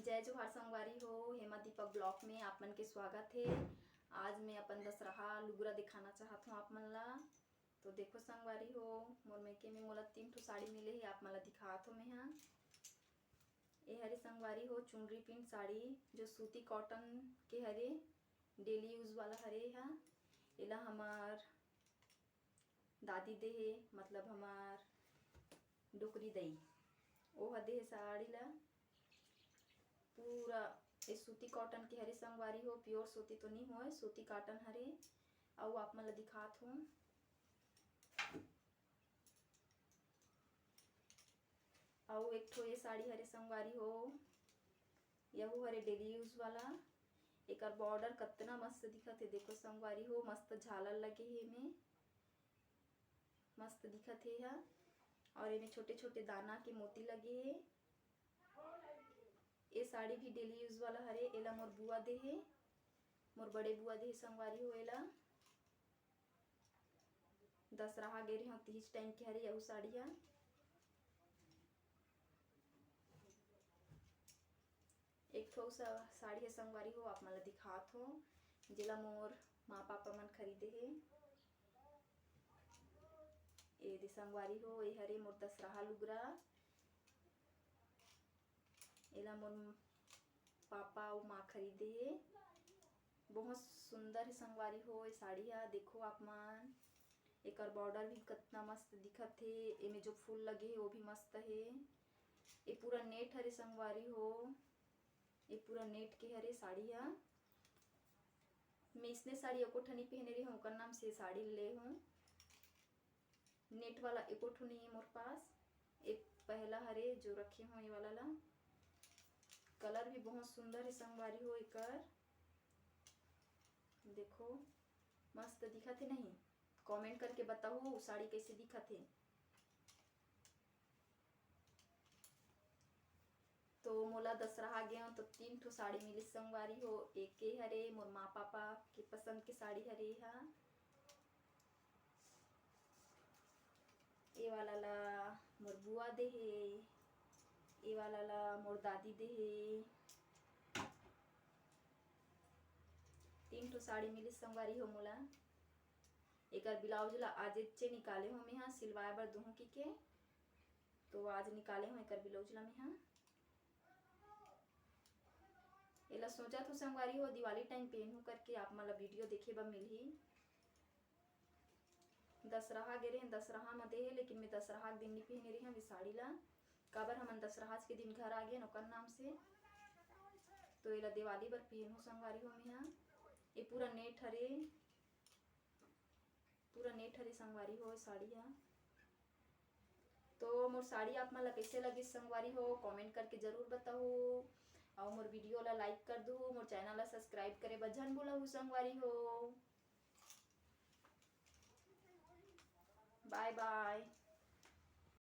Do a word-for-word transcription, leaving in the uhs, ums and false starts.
जय जोहार संगवारी हो, हेमा दीपक ब्लॉग में आप मन के स्वागत हे। आज मैं अपन दसरहा लुगरा दिखाना चाहत हूँ आप मन ला। तो देखो संगवारी हो, मोर मइके में मोला तीन ठो साड़ी मिले हे, आप मन ला दिखात हूँ मैं हा। ये हरे संगवारी हो चुनरी प्रिंट साड़ी, जो सूती कॉटन के हरे, डेली यूज वाला हरे हा। एला हमार दादी दे हे, मतलब हमार डोकरी दई, ओ ह दे हे साड़ी ला। पूरा ये सूती कॉटन के हरे संगवारी हो, प्योर सूती तो नहीं होय, सूती कॉटन हरे। अउ आप मन ला दिखात हूँ। अउ एक ठो ये साड़ी हरे संगवारी हो, यहू हरे डेली यूज वाला। एकर बॉर्डर कतना मस्त दिखत हे, देखो संगवारी हो, मस्त झालर लगे हे एमे, मस्त दिखत हे एहा। और एमे छोटे छोटे दाना के मोती लगे हे। ये साड़ी भी डेली यूज वाला हरे, एला मोर बुआ दे हे, मोर बड़े बुआ दे हे संगवारी हो। एला दसरहा गे रहे हो, तीज टाइम के हरे यहू साड़ी हा। एक ठो सा-, साड़ी हे संगवारी हो, आप मन ला दिखात हो, जेला मोर माँ पापा मन खरीदे हे। ए दे संगवारी हो, ए हरे मोर दसरहा लुगरा। एला मोर पापा अउ माँ खरीदे हे। बहुत सुंदर हे संगवारी हो ये साड़ी हा। देखो आप मन, एकर बॉर्डर भी कतना मस्त दिखत हे। एमे जो फूल लगे हे वो भी मस्त हे। ये पूरा नेट हरे संगवारी हो, ये पूरा नेट के हरे साड़ी हा। मैं इसने साड़ी एको ठनी पहने रही हूँ, ओकर नाम से साड़ी ले हूँ। नेट वाला एको ठो नहीं है मोर पास। एक पहला हरे जो रखे हो ये वाला ला। कलर भी बहुत सुंदर है संगवारी हो एकर। देखो मस्त दिखत है नहीं? कमेंट करके बताओ साड़ी कैसे दिखत है। तो मोला दसरहा गेंव तो तीन ठो साड़ी मिलिस संगवारी हो। एक के हरे मोर माँ पापा के पसंद के साड़ी हरे हा। ए वाला ला मोर बुआ दे हे, ए वाला ला मोर दादी दे हे। तीन ठो साड़ी मिलिस संगवारी हो मोला। एकर ब्लाउज ला आजेचे निकाले हो मेहा सिलवाए बर दुहूँ की के। तो आज निकाले हो एकर ब्लाउज ला मेहा। एला सोचत हो संगवारी हो दिवाली टाइम पहनहूँ करके, आप मन ला वीडियो देखे बर मिलही। दसरहा गे रहेन, दसरहा म दे हे, लेकिन मैं दसरहा के दिन नी पहने रही हूँ साड़ी ला, काबर हमन दसरहा के दिन घर आ गेन ओकर नाम से। तो एला दिवाली बर पहनहूँ संगवारी हो मेहा। ये पूरा नेट हरे, पूरा नेट हरे संगवारी हो साड़ी हा। तो मोर साड़ी आप मन ला कैसे लगिस संगवारी हो, कमेंट करके जरूर बताओ। और मोर वीडियो ला लाइक कर दू, मोर चैनल ला सब्सक्राइब करे बर झन भूलहू संगवारी हो। बाय बाय।